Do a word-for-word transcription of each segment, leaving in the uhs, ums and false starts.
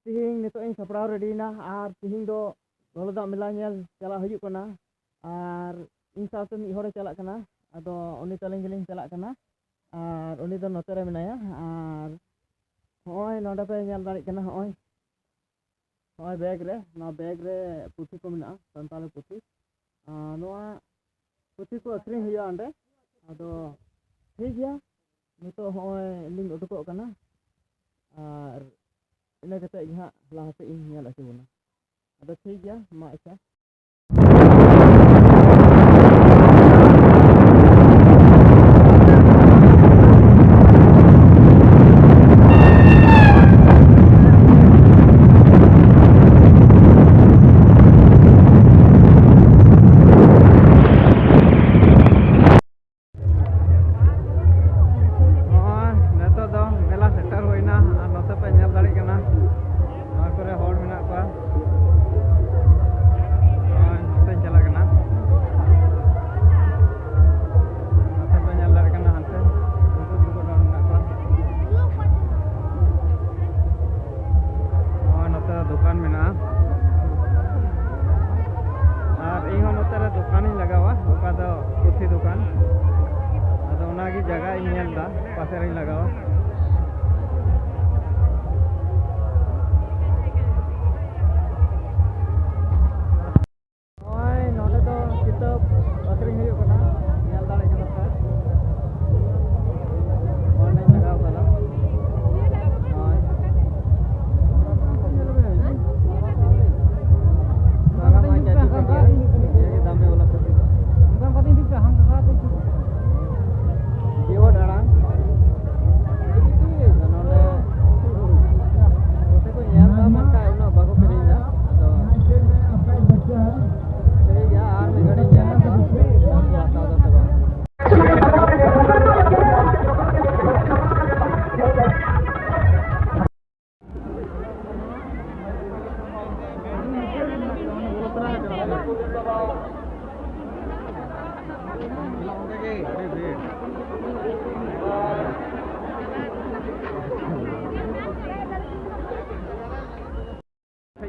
ᱛᱤᱦᱤᱧ ᱱᱤᱛᱚᱜ ᱤᱧ ᱥᱟᱯᱲᱟᱣ ᱨᱮᱰᱤᱭᱮᱱᱟ, ᱟᱨ ᱛᱤᱦᱤᱧ ᱫᱚ ᱞᱚᱞᱚ ᱫᱟᱜ ᱢᱮᱞᱟ ᱧᱮᱞ ᱪᱟᱞᱟᱜ ᱦᱩᱭᱩᱜ ᱠᱟᱱᱟ᱾ ᱟᱨ ᱤᱧ ᱥᱟᱶᱛᱮ ᱢᱤᱫ ᱦᱚᱲᱮ ᱪᱟᱞᱟᱜ ᱠᱟᱱᱟ, ᱟᱫᱚ ᱩᱱᱤ ᱛᱟᱹᱞᱤᱧ ᱜᱮᱞᱤᱧ ᱪᱟᱞᱟᱜ ᱠᱟᱱᱟ᱾ ᱟᱨ ᱩᱱᱤ ᱫᱚ ᱱᱚᱛᱮ ᱨᱮ ᱢᱮᱱᱟᱭᱟ᱾ ᱟᱨ ᱦᱚᱸᱜᱼᱚᱭ ᱱᱚᱰᱮ ᱯᱮ ᱧᱮᱞ ᱫᱟᱲᱮᱭᱟᱜ ᱠᱟᱱᱟ, ᱦᱚᱸᱜᱼᱚᱭ, ᱦᱚᱸᱜᱼᱚᱭ ᱵᱮᱜᱽ ᱨᱮ, ᱱᱚᱣᱟ ᱵᱮᱜᱽ ᱨᱮ ᱯᱩᱛᱷᱤ ᱠᱚ ᱢᱮᱱᱟᱜᱼᱟ, ᱥᱟᱱᱛᱟᱲᱤ ᱯᱩᱛᱷᱤ᱾ ᱟᱨ ᱱᱚᱣᱟ ᱯᱩᱛᱷᱤ ᱠᱚ ᱟᱹᱠᱷᱨᱤᱧ ᱦᱩᱭᱩᱜᱼᱟ ᱚᱸᱰᱮ᱾ ᱟᱫᱚ ᱴᱷᱤᱠ ᱜᱮᱭᱟ, ᱱᱤᱛᱚᱜ ᱦᱚᱸᱜᱼᱚᱭ ᱞᱤᱧ ᱩᱰᱩᱠᱚᱜ ᱠᱟᱱᱟ, ᱟᱨ ᱤᱱᱟᱹ ᱠᱟᱛᱮ ᱜᱮ ᱦᱟᱸᱜ ᱞᱟᱦᱟ ᱥᱮᱫ ᱤᱧ ᱧᱮᱞ ᱦᱚᱪᱚ ᱵᱚᱱᱟ᱾ ᱟᱫᱚ ᱴᱷᱤᱠ ᱜᱮᱭᱟ, ᱢᱟ ᱟᱪᱪᱷᱟ᱾ ᱱᱚᱜᱼᱚᱭ ᱱᱤᱛᱚᱜ ᱫᱚ ᱢᱮᱞᱟ ᱥᱮᱴᱮᱨ ᱦᱩᱭᱱᱟ, ᱟᱨ ᱱᱚᱛᱮ ᱯᱮ ᱧᱮᱞ ᱫᱟᱲᱮᱭᱟᱜ ᱠᱟᱱᱟ, ᱱᱚᱣᱟ ᱠᱚᱨᱮ ᱦᱚᱲ ᱢᱮᱱᱟᱜ ᱠᱚᱣᱟ᱾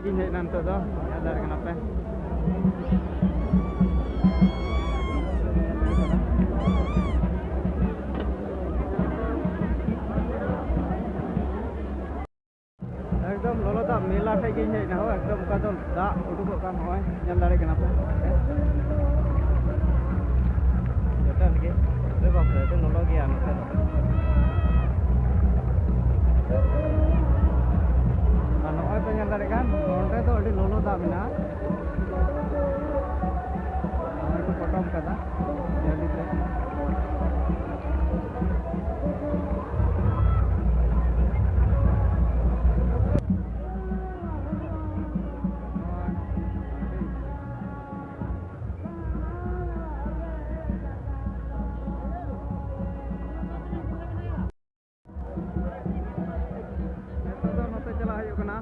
ᱤᱧ ᱦᱮᱡ ᱮᱱᱟ ᱱᱤᱛᱚᱜ ᱫᱚ, ᱧᱮᱞ ᱫᱟᱲᱮᱭᱟᱜ ᱠᱟᱱᱟ ᱯᱮ᱾ ᱮᱠᱫᱚᱢ ᱞᱚᱞᱚ ᱫᱟᱜ ᱢᱮᱞᱟ ᱴᱷᱮᱡ ᱜᱤᱧ ᱦᱮᱡ ᱮᱱᱟ ᱦᱳ, ᱮᱠᱫᱚᱢ ᱚᱱᱠᱟ ᱫᱚ ᱫᱟᱜ ᱩᱰᱩᱠᱚᱜ ᱠᱟᱱ, ᱱᱚᱜᱼᱚᱭ ᱧᱮᱞ ᱫᱟᱲᱮᱭᱟᱜ ᱠᱟᱱᱟ ᱯᱮ᱾ ᱡᱚᱛᱚ ᱞᱟᱹᱜᱤᱫ, ᱟᱨᱮ ᱵᱟᱯ ᱨᱮ, ᱟᱹᱰᱤ ᱞᱚᱞᱚ ᱜᱮᱭᱟ ᱱᱚᱛᱮ ᱫᱚ᱾ ᱟᱨ ᱱᱚᱜᱼᱚᱭ ᱯᱮ ᱧᱮᱞ ᱫᱟᱲᱮᱭᱟᱜ ᱠᱟᱱ, ᱱᱚᱸᱰᱮ ᱫᱚ ᱟᱹᱰᱤ ᱞᱚᱞᱚ ᱫᱟᱜ ᱢᱮᱱᱟᱜᱼᱟ᱾ ᱱᱚᱜᱼᱚᱭ ᱠᱚ ᱯᱚᱴᱚᱢ ᱠᱟᱫᱟ ᱡᱟᱹᱞᱤ ᱛᱮ᱾ ᱱᱤᱛᱚᱜ ᱫᱚ ᱱᱚᱛᱮ ᱪᱟᱞᱟᱜ ᱦᱩᱭᱩᱜ ᱠᱟᱱᱟ᱾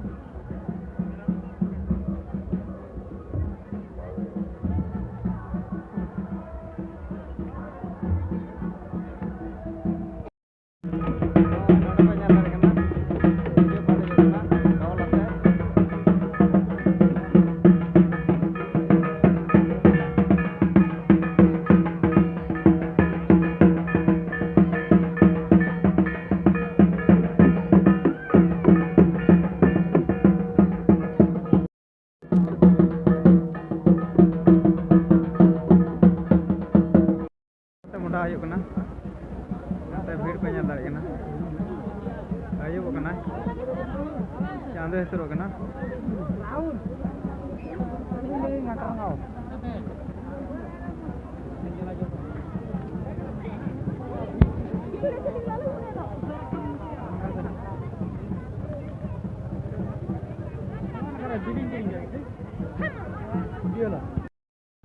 ᱱᱚᱰᱮ ᱯᱮ ᱧᱮᱞ ᱫᱟᱲᱮᱭᱟᱜ ᱠᱟᱱᱟ, ᱵᱷᱤᱰᱤᱭᱳ ᱠᱚ ᱦᱩᱭᱩᱜ ᱠᱟᱱᱟ, ᱰᱚᱞ ᱟᱛᱮ᱾ ᱱᱚᱛᱮ ᱢᱚᱰᱟ ᱦᱩᱭᱩᱜ ᱠᱟᱱᱟ, ᱱᱚᱛᱮ ᱵᱷᱤᱲ ᱠᱚ ᱧᱮᱞ ᱫᱟᱲᱮᱭᱟᱜ ᱠᱟᱱᱟ᱾ ᱟᱹᱭᱩᱵᱚᱜ ᱠᱟᱱᱟ, ᱪᱟᱸᱫᱚ ᱦᱟᱹᱥᱩᱨᱚᱜ ᱠᱟᱱᱟ᱾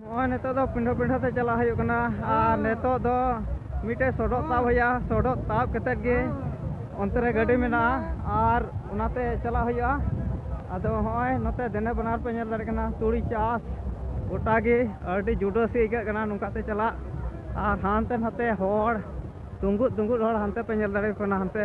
ᱱᱚᱜᱼᱚᱭ ᱱᱤᱛᱚᱜ ᱫᱚ ᱯᱤᱸᱰᱷᱟᱹ ᱯᱤᱸᱰᱷᱟᱹ ᱛᱮ ᱪᱟᱞᱟᱜ ᱦᱩᱭᱩᱜ ᱠᱟᱱᱟ᱾ ᱟᱨ ᱱᱤᱛᱚᱜ ᱫᱚ ᱢᱤᱫᱴᱮᱡ ᱥᱚᱰᱚᱜ ᱛᱟᱵ ᱦᱩᱭᱩᱜᱼᱟ᱾ ᱥᱚᱰᱚᱜ ᱛᱟᱵ ᱠᱟᱛᱮᱫ ᱜᱮ ᱚᱱᱛᱮ ᱨᱮ ᱜᱟᱹᱰᱤ ᱢᱮᱱᱟᱜᱼᱟ, ᱟᱨ ᱚᱱᱟᱛᱮ ᱪᱟᱞᱟᱜ ᱦᱩᱭᱩᱜᱼᱟ᱾ ᱟᱫᱚ ᱦᱚᱸᱜᱼᱚᱭ ᱱᱚᱛᱮ ᱫᱮᱱᱮ ᱵᱟᱱᱟᱨ ᱯᱮ ᱧᱮᱞ ᱫᱟᱲᱮᱭᱟᱜ ᱠᱟᱱᱟ, ᱛᱩᱲᱤ ᱪᱟᱥ ᱜᱚᱴᱟ ᱜᱮ ᱟᱹᱰᱤ ᱡᱩᱰᱟᱹᱥ ᱜᱮ ᱟᱹᱭᱠᱟᱹᱜ ᱠᱟᱱᱟ ᱱᱚᱝᱠᱟᱛᱮ ᱪᱟᱞᱟᱜ᱾ ᱟᱨ ᱦᱟᱱᱛᱮ ᱱᱟᱛᱮ ᱦᱚᱲ, ᱛᱩᱸᱜᱩᱫ ᱛᱩᱸᱜᱩᱫ ᱦᱚᱲ ᱦᱟᱱᱛᱮ ᱯᱮ ᱧᱮᱞ ᱫᱟᱲᱮᱭᱟᱠᱚ ᱠᱟᱱᱟ, ᱦᱟᱱᱛᱮ